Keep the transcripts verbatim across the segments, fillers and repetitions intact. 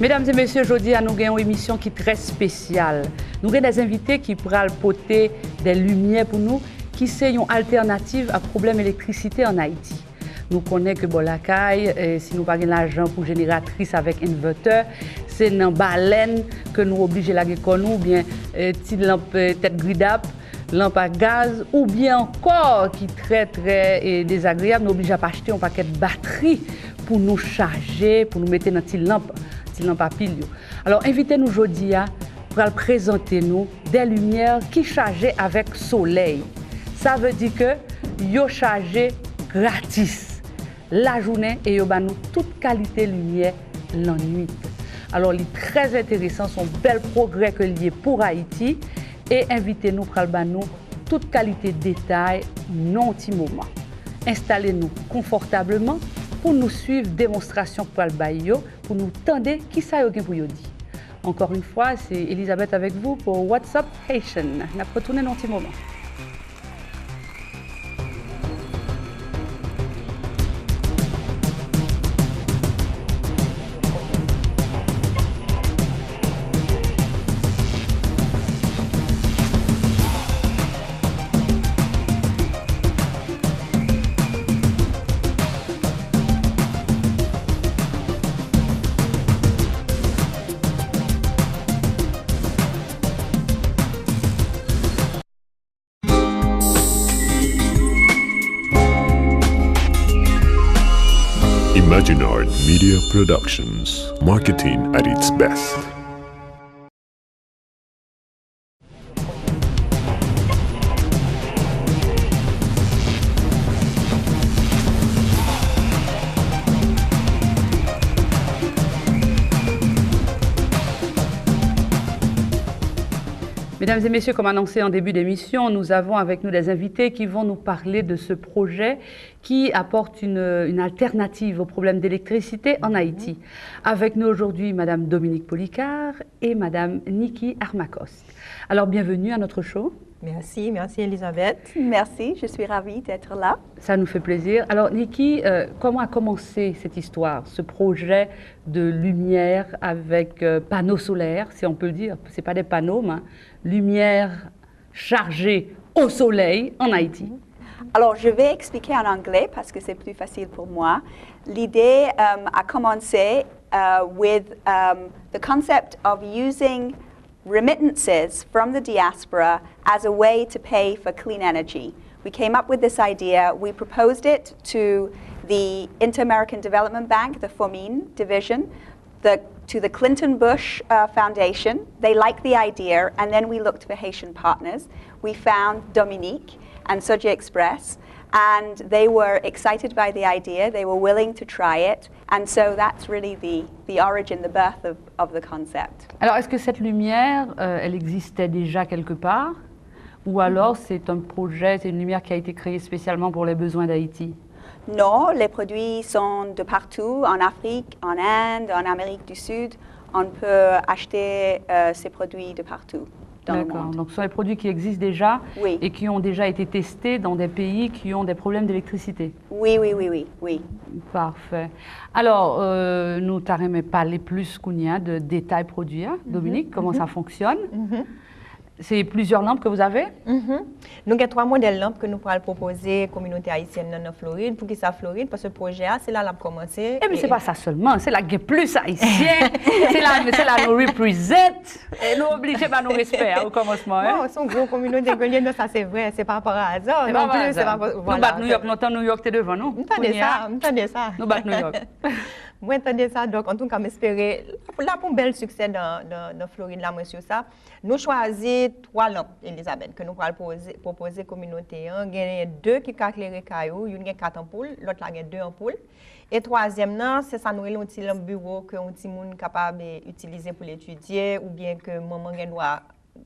Medam e mesye, jodi a nou gen yon emisyon ki trè espesyal. Nou gen de envite ki pral pote de limyè pou nou, ki se yon altènativ a pwoblèm elektrisite ann Ayiti. Nou konnen ke bò lakay, eh, si nou pa gen lajan pou jeneratris avèk envètè, se nan balèn ke nou oblije lage kò nou, oubyen, eh, ti lanp, eh, tèt gridap, lanp a gaz, oubyen ankò, ki trè, trè, eh, dezagreyab, nou oblije ap achte yon pakèt batri pou nou chaje, pou nou mete nan ti lanp, ti lanp a pil yo. Alò, envite nou jodi a pral prezante nou de limyè ki chaje avèk solèy. Sa vle di ke yo chaje gratis lajounen e yo ba nou tout kalite limyè lannwit. Alò, li trè enteresan, se yon bèl pwogrè ke l ye pou Ayiti, e envite nou pral ba nou tout kalite detay nan yon ti moman. Enstale nou konfòtableman pou nou swiv demonstrasyon k pral bay yo, pou nou tande kisa yo gen pou yo di. Encore une fois, c'est Elisabeth avec vous pour What's Up Haitian. N ap retounen nan yon ti moman. Imaginard Media Productions, marketing at its best. Mesdames et messieurs, comme annoncé en début d'émission, nous avons avec nous des invités qui vont nous parler de ce projet qui apporte une, une alternative au problème d'électricité en Haïti. Avec nous aujourd'hui, Madame Dominique Policard et Madame Niki Armacost. Alors, bienvenue à notre show. Merci, merci Elisabeth. Merci, je suis ravie d'être là. Ça nous fait plaisir. Alors, Niki, euh, comment a commencé cette histoire, ce projet de lumière avec, euh, panneaux solaires, si on peut le dire? C'est pas des panneaux, mais lumière chargée au soleil en Haïti. Alors, je vais expliquer en anglais parce que c'est plus facile pour moi. L'idée, euh, a commencé, euh, with, um, the concept of using remittances from the diaspora as a way to pay for clean energy. We came up with this idea, we proposed it to the Inter-American Development Bank, the FOMIN division, the, to the Clinton Bush, uh, Foundation. They liked the idea, and then we looked for Haitian partners. We found Dominique and Sodjé Express, and they were excited by the idea. They were willing to try it, and so that's really the, the origin, the birth of, of the concept. Alors, est-ce que cette lumière, euh, elle existait déjà quelque part? Ou alors, c'est un projet, c'est une lumière qui a été créée spécialement pour les besoins d'Haïti? Non, les produits sont de partout, en Afrique, en Inde, en Amérique du Sud. On peut acheter, euh, ces produits de partout dans le monde. D'accord. Donc, ce sont des produits qui existent déjà, oui, et qui ont déjà été testés dans des pays qui ont des problèmes d'électricité. Oui, oui, oui, oui, oui. Parfait. Alors, euh, nou ta renmen pale plis kounye a de detay pwodui a. Dominique, comment ça fonctionne? C'est plusieurs lampes que vous avez? Mhm. Nou gen twa modèl lanp ke nou pral pwopoze kominote ayisyèn nan, nan Florid. Poukisa Florid? Paske pwojè a, se la l ap kòmanse. Epi se pa sa sèlman, se la k gen plis Ayisyen, se la, se la nou represent. E nou oblije ba nou respè a, o kòmansman, hein? Bon, se yon gwo kominote ke l ye, non, sa se vrè, se pa pa aza non plis, se pa pa, vwala. Nou bat Nouyòk lontan, Nouyòk te devan nou. M tande sa, m tande sa. Nou bat Nouyòk. Mwen tande sa, donk, antouka, m espere la pou, la pou yon bèl siksè nan, nan, nan Florid la, mwen si sa. Nou chwazi twa lanp, Elizabeth, ke nou pral poze, pwopoze kominote an. Genyen de ki ka klere kay ou, youn gen kat anpoul, lòt la gen de anpoul. E twazyèm nan, se sa nou rele yon ti lanp biwo ke yon timoun kapab, e, itilize pou l etidye, oubyen ke manman gen dwa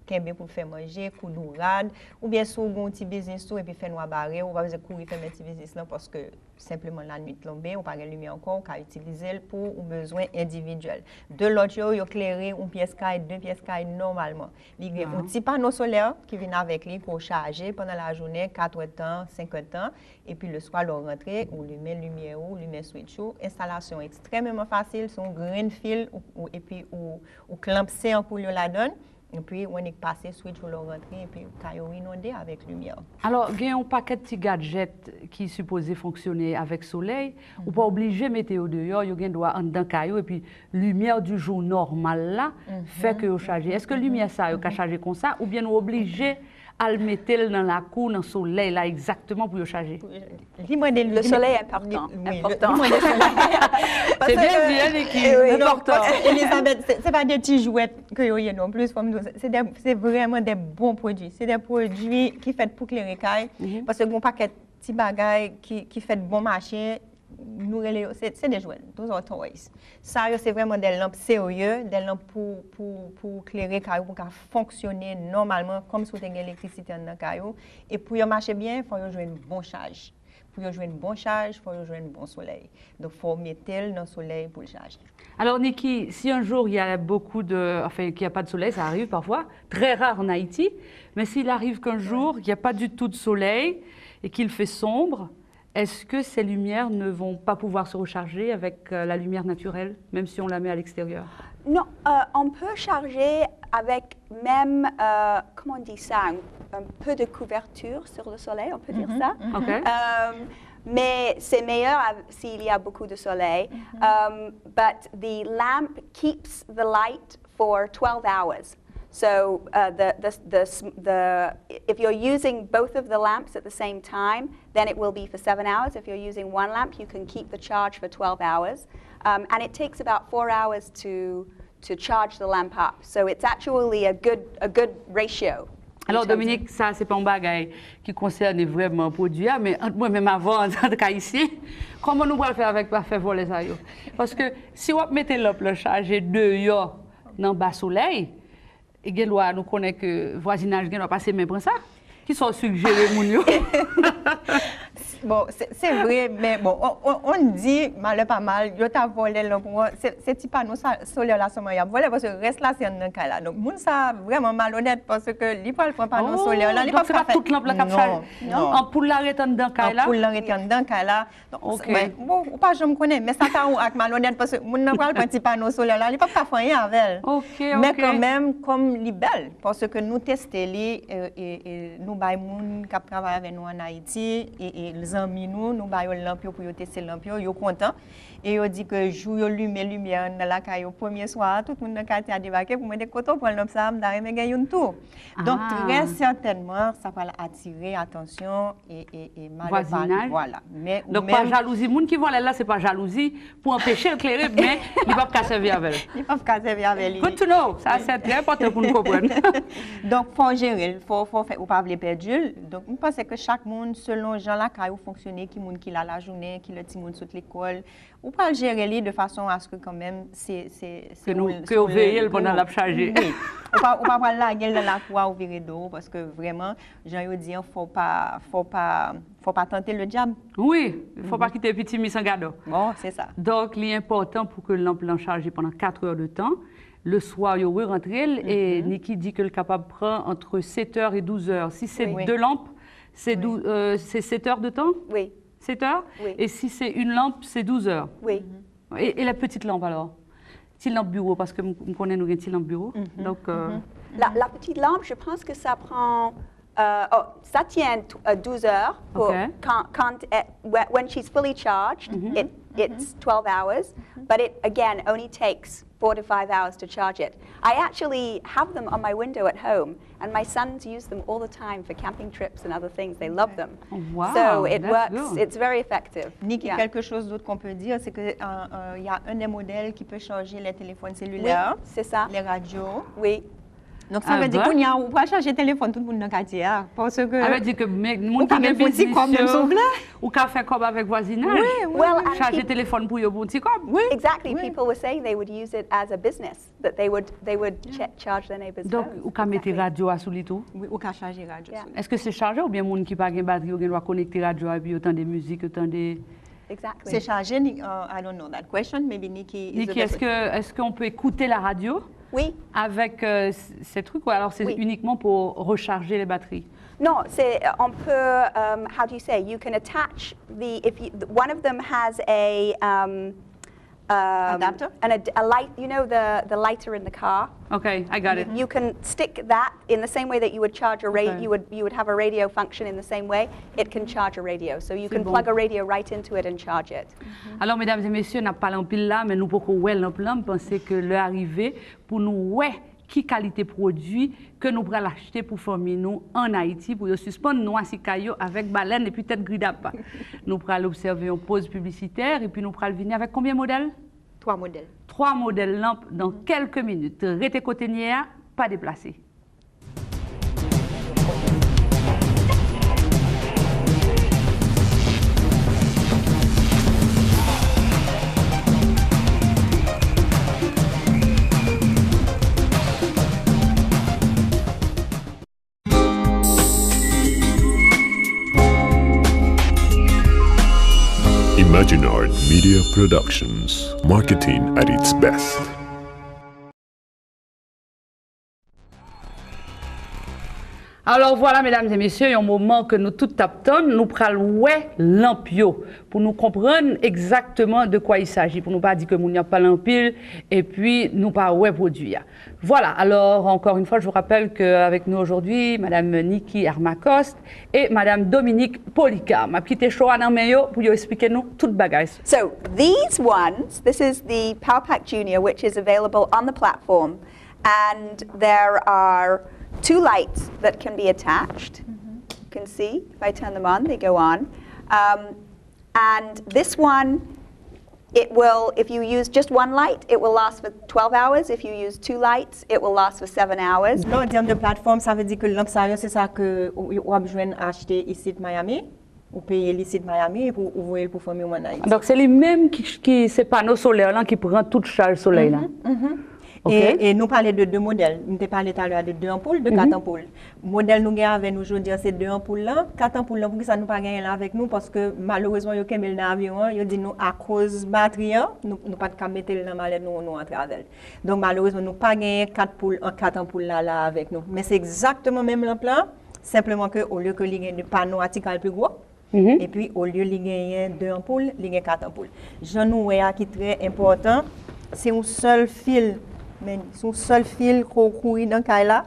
kenbe pou l fè manje, koud ou rad, oubyen si w gen yon ti biznis tou epi fènwa bare w, ou pa bezwen kouri fèmen ti biznis lan paske senpleman lannuit tonbe, ou pa gen limyè ankò, ou ka itilize l pou ou bezwen endividyèl. De lòt yo, yo klere yon pyès kay, de pyès kay nòmalman. Li gen yon ti pano solè ki vin avèk li pou w chaje pandan lajounen, kat èdtan, senk èdtan, epi leswa lè w rantre, ou limen limyè ou, limen switch ou. Enstalasyon ekstrèmeman fasil, se yon grenn fil, ou, ou, epi ou, ou klanpse anpoul yo ladan l. Epi, ou annik pase switch ou lè w rantre, epi kay ou inonde avèk limyè. Alò, gen yon pakèt ti gadjèt ki sipoze fonksyone avèk solèy. Ou pa oblije mete yo deyò, yo gen dwa anndan kay ou, epi limyè di jou nòmal la fè ke yo chaje. Èske limyè sa yo ka chaje konsa, oubyen nou oblije al mete l nan lakou, nan solèy la, egzakteman pou yo chaje? Li mande li. Le soleil est important. Li, wi, important. Li mande solèy. Se byen di, Niki, eh, wi, enpòtan. Elizabeth, se, se pa de ti jwèt ke yo ye non plis, fò m di w, se de, se vrèman de bon pwodui. Se de pwodui ki fèt pou klere kay, paske gen yon pakèt ti bagay ki, ki fèt bon mache, nou rele yo, se, se de jwèt, those are toys. Sa yo se vrèman de lanp serye, de lanp pou, pou, pou klere kay ou, pou ka fonksyone nòmalman, kòmsi w te gen elektrisite anndan kay ou. E pou yo mache byen, fò yo jwenn bon chaj. Pou yo jwenn bon chaj, fò yo jwenn bon solèy. Donk, fò w mete l nan solèy pou l chaje. Alors, Niki, si un jour il y a beaucoup de, enfin, qu'il n'y a pas de soleil, ça arrive parfois, très rare en Haïti, mais s'il arrive qu'un jour, il n'y a pas du tout de soleil et qu'il fait sombre, est-ce que ces lumières ne vont pas pouvoir se recharger avec euh, la lumière naturelle, même si on la met à l'extérieur? Non, euh, on peut charger avec même, euh, comment on dit ça, un, un peu de couverture sur le soleil, on peut dire ça. Ok. Euh, mais c'est meilleur av- s'il y a beaucoup de soleil. Um, but the lamp keeps the light for twelve hours. So uh, the, the, the, s- the, if you're using both of the lamps at the same time, then it will be for seven hours. If you're using one lamp, you can keep the charge for twelve hours. Um, and it takes about four hours to, to charge the lamp up. So it's actually a good, a good ratio. Alors, Dominique, sa se pa yon bagay ki konsène vrèman pwodui a, men ant mwen menm avè w, antanke Ayisyen, kòman nou pral fè avèk afè vòlè sa yo? Paske si w ap mete lanp lan chaje deyò nan ba solèy, e gen dwa nou konnen ke vwazinaj gen dwa pase men pran sa. Kisa w sigjere moun yo? Bon, se se vre, men bon, on, on, on di, malè pa mal, yo ta vòlè lanp ou an, se, se ti pano sa- solè la sèlman y ap vòlè, paske rès la se anndan kay la. Donk, moun sa vrèman malonèt, paske li pral pran pano solè la, li p ap ka fè. Tout lanp la k ap chaje. Anpoul la ret anndan kay la. Anpoul la ret anndan kay la. Donk, Ok. Bon, ou pa janm konnen, men sa ka yon ak malonèt, paske moun nan pral pran ti pano solè la, li p ap ka fè anyen avè l. Ok, Men ok. kanmenm, kòm li bèl, paske nou teste li, e, e, e, nou bay moun k ap travay avè nou ann Ayiti, e, e zanmi nou, nou ba yo lanp yo pou yo teste lanp yo, yo kontan. E yo di ke jou yo limen limyè an nan lakay yo premye swa a, tout moun nan katye a debake pou mande kote w pran lanp sa a, m ta renmen gen youn tou. Donk, trè sètènman, sa pral atire atansyon e, e, e malè pa. Vwazinaj. Vwala. Men ou Donk, pa menm, jalouzi moun ki vòlè l la, se pa jalouzi pou anpeche l klere, men li p ap ka sèvi avè l. Li p ap ka sèvi avè li. Good to know. Sa, se trè enpòtan pou nou konprann. Donk, fò w jere l, fò, fò w fè, ou pa vle pèdi l. Donk, m panse ke chak moun, selon jan lakay ou fonksyone, ki moun ki la lajounen, ki lè timoun sot lekòl, ou pral jere li de fason aske kanmenm se, se, se Ke nou, ou- ke yo sou veye le- l pandan l ap chaje. Wi. Ou pa, ou pa pral lage l nan lakou a, ou vire do w, paske vrèman, jan yo di an, fò pa, fò pa, fò pa tante le dyab. Wi, fò pa kite pitimi san gadò. Bon, se sa. Donk, li enpòtan pou ke lanp lan chaje pandan kat è de tan. Le swa, yo re-rantre l, e Niki di ke l kapab pran antre sèt è e douz è. Si se Wi. De lanp, se dou- euh, se sèt è de tan? Oui, Sèt è? Oui. E si se une lampe, c'est douze heures. Oui. Et, et la petite lampe alors? Ti lanp biwo, paske m m konnen nou gen ti lanp biwo. Donk, euh, La, la petite lampe, je pense que ça prend. Euh, oh, ça tient euh, douze heures pour, Ok. quand, quand elle- when, when she's fully charged, it, it's twelve hours, but it again only takes four to five hours to charge it. I actually have them on my window at home, and my sons use them all the time for camping trips and other things. They love them. Wow, So it that's works, good. It's very effective. Niki, Yeah. Quelque chose d'autre qu'on peut dire, c'est que euh, euh, il y a un des modèles qui peut charger les téléphones Oui, cellulaires, c'est ça. Les radios. Oui. Donk, sa vle di kounye a, ou pral chaje telefòn tout moun nan katye a. Paske ou ka menm fè yon ti kòb menm si w vle. Ou ka fè kòb avèk vwazinaj. Chaje telefòn pou yo pou yon ti kòb. Exactly. People were saying they would use it as a business, that they would, they would ch- charge their neighbors. Donk, ou ka mete radyo a sou li tou? Wi, ou ka chaje radyo sou li. Èske se chajè oubyen moun ki pa gen batri yo gen dwa konekte radyo a epi yo tande mizik, yo tande Exactly. Se chaje, Ni- uh, I don't know that question. Maybe Nikki is the Niki, best. Est-ce que, est-ce qu'on peut écouter la radio Oui. avec euh, c- ces trucs ou alors c'est Oui. Uniquement pour recharger les batteries? Non, c'est, on peut, um, how do you say, you can attach the, if you, one of them has a, um, um, Adapter? An ad- a light, you know the, the lighter in the car? Okay, I got it. You can stick that in the same way that you would charge a radio, Okay. you would, you would have a radio function in the same way. It can charge a radio. So you can bon. Plug a radio right into it and charge it. Alors, mesdames et messieurs, n ap pale anpil la, men nou poko wè lanp lan. M panse ke lè a rive pou nou wè ki kalite pwodui ke nou pral achte pou fanmi nou ann Ayiti, pou yo sispann nwa si kay yo avèk balèn epi tèt gridap. Nou pral obsève yon poz piblisitè, epi nou pral vini avèk konbyen modèl? Twa modèl. Twa modèl lanp dans quelques minutes. Rete kote n ye a, pa deplase. Imaginard Media Productions, marketing at its best. Alò vwala, medam e mesye, yon moman ke nou tout t ap tann, nou pral wè lanp yo, pou nou konprann egzakteman de quoi il s'agit, pou nou pa di ke moun yo ap pale anpil, epi nou pa wè pwodui a. Voilà, alors encore une fois, je vous rappelle que avec nous aujourd'hui, Madame Niki Armacost et Madame Dominique Polycarpe. M ap kite show a nan men yo pou yo eksplike nou tout bagay. So these ones, this is the Power Pack Junior, which is available on the platform, and there are two lights that can be attached. You can see if I turn them on, they go on. Um, and this one, it will, if you use just one light, it will last for twelve hours. If you use two lights, it will last for seven hours. Lè w di on the platform, sa vle di ke lanp sa yo, se sa ke w w ap jwenn achte isit Miami. Ou peye l isit Miami epi ou voye l pou fanmi w ann Ayiti. Donk se li menm ki, ki se pano solè lan ki pran tout chaj solèy la. E, e nou pale de de modèl. M te pale talè a de de anpoul, de kat anpoul. Modèl nou gen avè nou jodi an se de anpoul lan. Kat anpoul lan, poukisa nou pa genyen l avèk nou? Paske malerezman yo kenbe l nan avyon an, yo di nou akoz batri an, nou, nou pa t ka mete l nan malèt nou, nou antre avè l. Donk malerezman nou pa genyen kat poul an, kat anpoul la la avèk nou. Men se egzakteman menm lanp lan, senpleman ke olye ke li gen de pano a ti kal pi gwo, epi olye li genyen de anpoul, li gen kat anpoul. Jan nou wè a ki trè enpòtan, se yon sèl fil, men se yon sèl fil ke w kouri nan kay la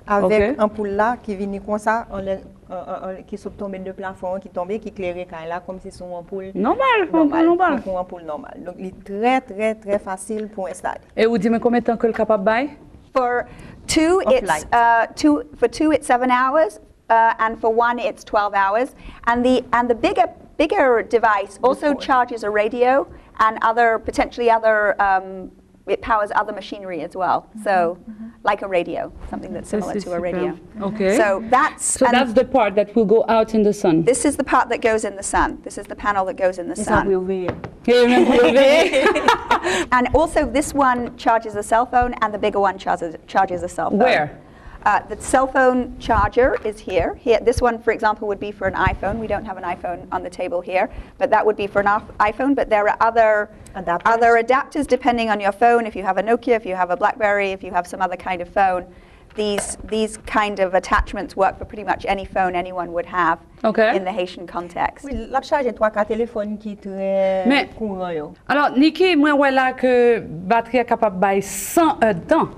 avèk anpoul la ki vini konsa, anlè, an, an, an, ki sot tonbe de plafon an, ki tonbe, ki klere kay la kòmsi se yon anpoul Nòmal, yon anpoul nòmal. Tankou yon anpoul nòmal. Donk li trè, trè, trè fasil pou enstale. E ou di mwen konbyen tan ke l kapab bay? For two, Of it's light. Uh, two for two, it's seven hours, uh, and for one, it's twelve hours. And the and the bigger bigger device also charges a radio and other potentially other. Um, it powers other machinery as well. So, like a radio, something that's similar to a radio. Okay. So that's So and that's the part that will go out in the sun. This is the part that goes in the sun. This is the panel that goes in the E sa sun. pou yo veye. E menm pou yo veye. And also, this one charges a cell phone, and the bigger one charges charges a cell phone. Where? Uh, the cell phone charger is here. Here, this one, for example, would be for an iPhone. We don't have an iPhone on the table here, but that would be for an iPh- iPhone. But there are other Adapters. other adapters depending on your phone. If you have a Nokia, if you have a BlackBerry, if you have some other kind of phone, these these kind of attachments work for pretty much any phone anyone would have Okay. In the Haitian context. Wi, l ap chaje twa ka telefòn ki trè Men- kouran yo. Alò, Niki, mwen wè la ke batri a kapab bay san èdtan.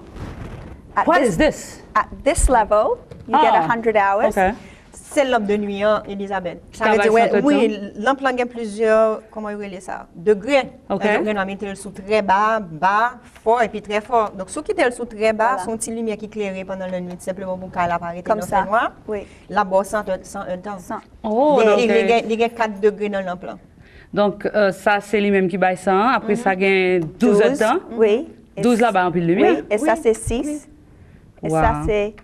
At What this- is this? At this level, you get Ah, a hundred hours. Okay. Se lanp de nwi an, Elizabeth. Sa Ka vle bay di, wè, san èdtan. Wi, lanp lan gen plizyè, kòman yo rele sa? Degre. Ok. Degre nan mete l sou trè ba, ba, fò, epi trè fò. Donk, si w kite l sou trè ba, Voilà. Se yon ti limyè ki klere pandan lannwit, senpleman pou kay la pa rete nan Konsa. fènwa. Wi. L ap ba w san èd, san èdtan. San. Oh, Li, donk, li euh, gen, li gen kat degre nan lanp lan. Donk, euh, sa se li menm ki bay san an, apre sa gen douz èdtan. Wi. Douz la bay anpil limyè. Wi, et ça c'est six. Et ça, c'est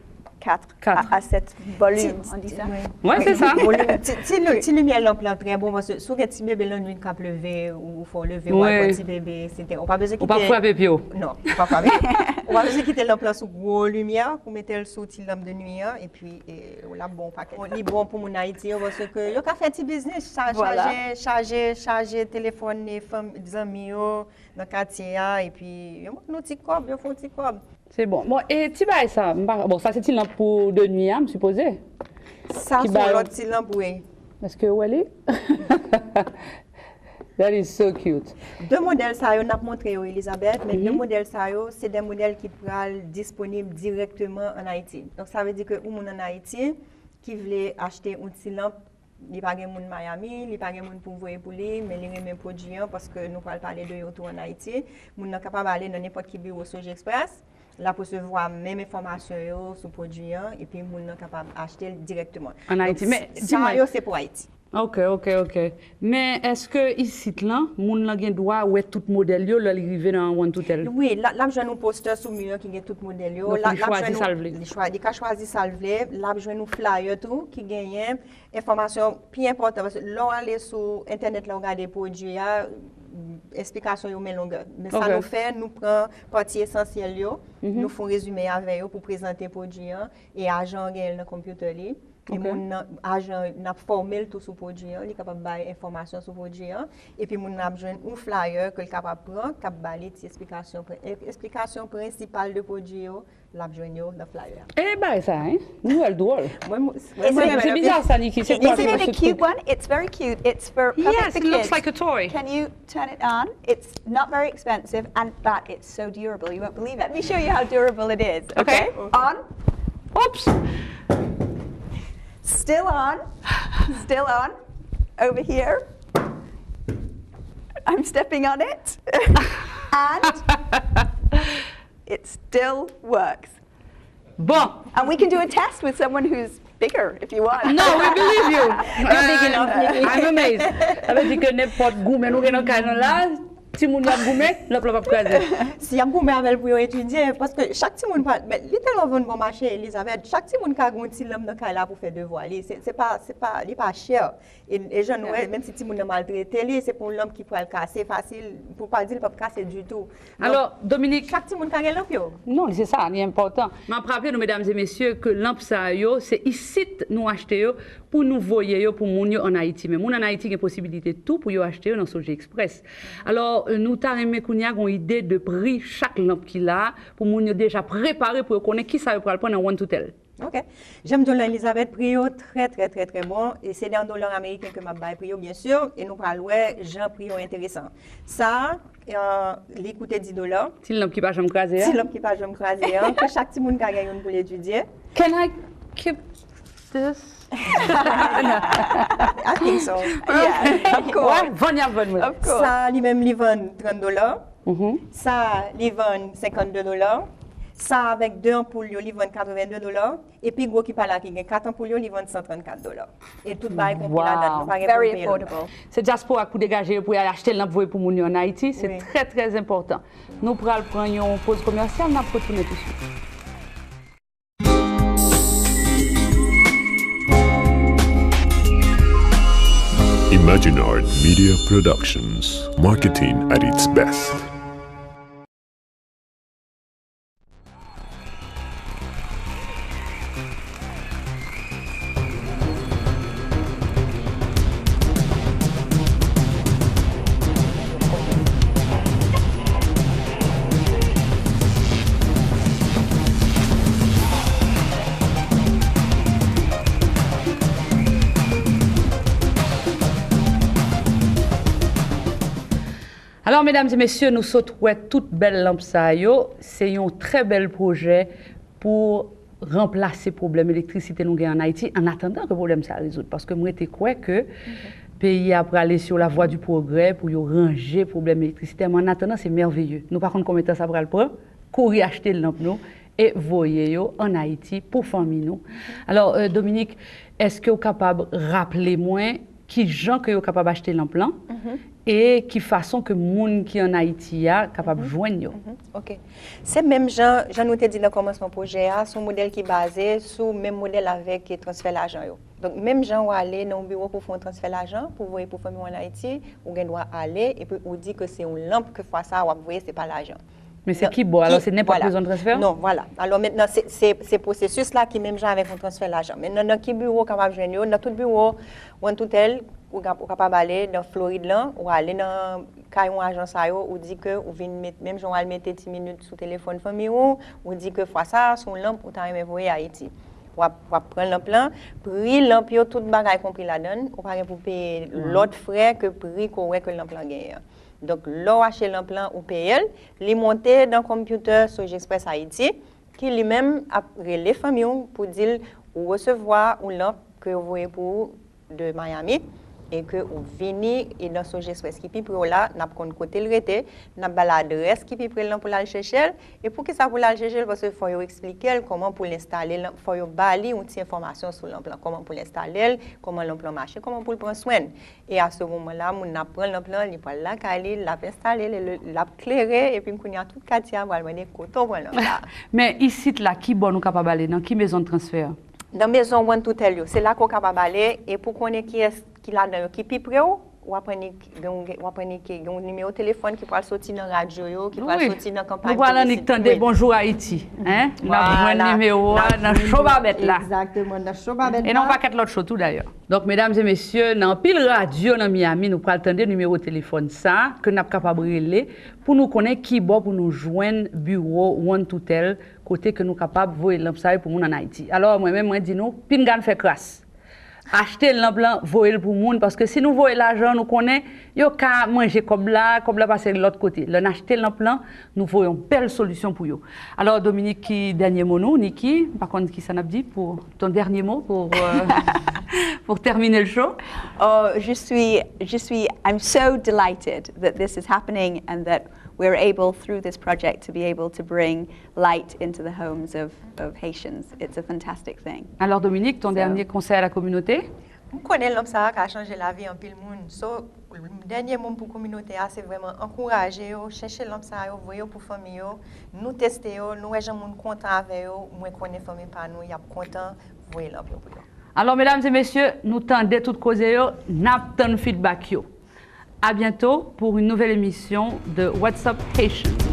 quatre à, à sept volumes, on dit ça? Ouais, c'est ça. Ti, ti, ti limyè lanp lan trè bon, paske si w gen ti bebe lannwit k ap leve, ou fè w leve, w al pran ti bebe, etsetera. Ou pa bezwen kite. Ou pa frape pye w. Non, ou pa frape. Ou pa bezwen kite lanp lan sou gwo limyè, pou mete l sou ti lanp de nwi an, epi e, l ap bon pakèt. Li bon pou moun Ayiti yo, paske yo ka fè ti biznis, chaje, chaje, chaje telefòn zanmi yo nan katye a, epi yo ban nou ti kòb, yo fè yon ti kòb. Se bon. Bon, e ti bagay sa, m pa, bon, sa se ti lanp pou de nwi a, m sipoze. Sa se yon lòt ti lanp, wi. Èske ou wè li? That is so cute. De modèl sa yo n ap montre yo, Elizabeth, men de modèl sa yo, se de modèl ki pral disponib dirèkteman ann Ayiti. Donk, sa vle di ke yon moun ann Ayiti ki vle achte yon ti lanp, li pa gen moun Miami, li pa gen moun pou voye pou li, men li renmen pwodui an paske nou pral pale de yo tou ann Ayiti. Moun nan kapab ale nan nenpòt ki biwo Soji Express, l ap resevwa menm enfòmasyon yo sou pwodui an, epi moun nan kapab achte l dirèkteman. Ann Ayiti. Men, di mwen. Sa yo, se pou Ayiti. Ok, ok, ok. Men èske isit lan, moun lan gen dwa wè tout modèl yo lè li rive nan One to Tell? Wi, l ap jwenn yon postè sou mi an ki gen tout modèl yo. Donk, li chwazi sa l vle. Li ka chwazi sa l vle. L ap jwenn yon flyer tou ki genyen enfòmasyon pi enpòtan. Paske lè w ale sou entènèt la, w gade pwodui a, esplikasyon yo men longè. Men sa nou fè, nou pran pati esansyèl yo, nou fè yon rezime avè yo pou prezante pwodui an, e ajan an genyen l nan konpitè li. E moun nan, ajan, n ap fòme l tou sou pwodui an, li kapab bay enfòmasyon sou pwodui an. Epi moun nan ap jwenn yon flyer ke l kapab pran, k ap ba li ti esplikasyon, esplikasyon prensipal de pwodui yo, l ap jwenn yo nan flyer. E bagay sa, hein? Nou wè l dwòl. Mwen, mwen, mwen, Se biza sa, Niki. Se kwa Isn't sa? It a cute one? It's very cute. It's for perfect Yes, for it looks kids. Like a toy. Can you turn it on? It's not very expensive, and but it's so durable. You won't believe it. Let me show you how durable it is. Okay. Okay. On. Oops. Still on. Still on. Over here. I'm stepping on it. And it still works. Bon. And we can do a test with someone who's bigger if you want. No, we believe you. You're big enough, Niki. I'm amazed. Sa vle di ke nenpòt goumen nou gen nan kay nou la, timoun yo ap goumen, lanp lan p ap kraze. Si y ap goumen avè l pou yo etidye, paske chak timoun pa, men li tèlman vann bon mache, Elizabeth, chak timoun ka gen yon ti lanp nan kay la pou fè devwa li. Se, se pa, se pa, li pa chè. E, e jan nou wè, menm si timoun nan maltrete li, se pa yon lanp ki pral kase fasil, pou pa di l p ap kase ditou. Alò, Dominique. Chak timoun ka gen lanp yo. Non, se sa, li enpòtan. M ap raple nou, medam e mesye, ke lanp sa yo, se isit nou achte yo pou nou voye yo pou moun yo ann Ayiti. Men moun ann Ayiti gen posibilite tou pou yo achte yo nan Soji Express. Alò, nou ta renmen kounye a gen yon ide de pri chak lanp ki la, pou moun yo deja prepare pou yo konnen kisa yo pral pran nan One to Tell. Ok. Jan m di w lan, Elizabeth, pri yo trè, trè, trè, trè bon. E se de an dola ameriken ke m ap bay pri yo, byen si. E nou pral wè jan pri yo enteresan. Sa a, euh, li koute dis dola. Ti lanp ki pa janm kraze a. Ti lanp ki pa janm kraze a. Ke chak timoun ka gen youn pou l etidye. Can I keep this? I think so. Yeah, of course. Wè, vann y ap vann mwen. Of course. Sa a, li menm, li vann trant dola. Sa a, li vann senkannde dola. Sa a, avèk de anpoul yo, li vann katrevennde dola. E pi gwo ki pa la ki gen kat anpoul yo, li vann san trannkat dola. E tout bagay konpli ladan l, nou pa gen pou n peye l. Very affordable. Se dyaspora k pou degaje yo pou y al achte lanp voye pou moun yo ann Ayiti. Se trè, trè enpòtan. Nou pral pran yon poz komèsyal, n ap retounen tousuit. Imaginard Media Productions, marketing at its best. Alò, medam e mesye, nou sot wè tout bèl lanp sa yo. Se yon trè bèl pwojè pou ranplase pwoblèm elektrisite nou gen ann Ayiti, an atandan ke pwoblèm sa a rezoud. Paske m rete kwè ke peyi a prale sur la voie du progrès pou yo ranje pwoblèm elektrisite. Men an atandan, se mèveye. Nou pa konn konbyen tan sa pral pran. Kouri achte lanp nou e voye yo ann Ayiti pou fanmi nou. Alò, euh, Dominique, èske w kapab raple mwen kijan ke yo kapab achte lanp lan? e ki fason ke moun ki ann Ayiti a kapab jwenn yo? Mhm. Ok. Se menm jan, jan nou te di nan kòmansman pwojè a, se yon modèl ki baze sou menm modèl avèk transfè lajan yo. Donk, menm jan w ale nan yon biwo pou fè yon transfè lajan, pou voye pou fanmi w ann Ayiti, ou gen dwa ale, epi ou di ke se yon lanp ke fwa sa a w ap voye, se pa lajan. Men se ki bò? Alò, se nenpòt mezon transfè? Non, vwala. Alò, mentnan, se, se, se pwosesis la ki menm jan avèk yon transfè lajan. Mentnan, nan ki biwo w kapab jwenn yo? Nan tout biwo One to Tel, ou, ka- ou kapab ale nan Florid lan, ou ale nan kay yon ajan sa yo, ou di ke ou vin met, menm jan w al mete ti minit sou telefòn fanmi w, ou di ke fwa sa a, se yon lanp ou ta renmen voye Ayiti. W ap, w ap pran lanp lan, pri lanp yo, tout bagay konpli ladan l, ou pa gen pou peye lòt frè ke pri ke w wè ke lanp lan genyen an. Donk, lè w achte lanp lan, ou peye l, li monte nan konpyutè Sojexpress Ayiti, ki li menm ap rele fanmi w pou di l ou resevwa yon lanp ke yo voye pou ou de Miami, e ke ou vini e nan Sojexpress ki pi pre w la, n ap konn kote l rete, n ap ba l adrès ki pi pre l lan pou l al chèche l. E poukisa pou l al chèche l? Paske fò yo eksplike l kòman pou l enstale lanp, fò yo ba li yon ti enfòmasyon sou lanp lan, kòman pou l enstale l, kòman lanp lan mache, kòman pou l pran swen l. E a se moman la, moun nan ap pran lanp lan, li pral lakay li, l ap enstale l, l ap klere, epi kounye a tout katye a pral mande kote w pran lanp la. Men isit la, ki bò nou kapab ale? Nan ki mezon de transfè? Nan mezon One to Tel yo, se la ke w kapab ale, e pou konnen kiyès ki ladan yo ki pi pre w, w ap annik gen, w ap annik gen yon nimewo telefòn ki pral soti nan radyo yo, ki pral soti nan kanpay piblisitè. Nou pral annik tande Bonjou Ayiti, en? N ap jwenn nimewo a nan cho babèt la. Egzakteman, nan cho babèt la. E nan yon pakèt lòt cho tou dayè. Donk, medam e mesye, nan anpil radyo nan Miami, nou pral tande nimewo telefòn sa a, ke n ap kapab rele pou nou konnen ki bò pou nou jwenn biwo One to Tel, kote ke nou kapab voye lanp sa yo pou moun ann Ayiti. Alò, mwen menm, mwen di nou, pinga n fè kras. Achte lanp lan, voye l pou moun, paske si nou voye lajan, nou konnen yo ka manje kòb la, kòb la pase lòt kote. Lè n achte lanp lan, nou voye yon bèl solisyon pou yo. Alò, Dominique, ki dènye mo nou? Niki, m pa konn kisa n ap di pou ton dernier mot pour, euh, pour terminer le show. Oh, je suis, je suis, I'm so delighted that this is happening and that we're able, through this project, to be able to bring light into the homes of, of Haitians. It's a fantastic thing. Alors, Dominique, ton So- dernier conseil à la communauté? M konnen lanp sa a ka chanje lavi anpil moun. So, dènye mo m pou kominote a, se vrèman ankouraje yo, chèche lanp sa yo, voye yo pou fanmi yo. Nou teste yo, nou wè jan moun kontan avè yo. Mwen konnen fanmi pa nou, y ap kontan, voye lanp yo pou yo. Alors, mesdames et messieurs, nou tande tout koze yo, n ap tann feedback yo. À bientôt pour une nouvelle émission de What's Up Haitian.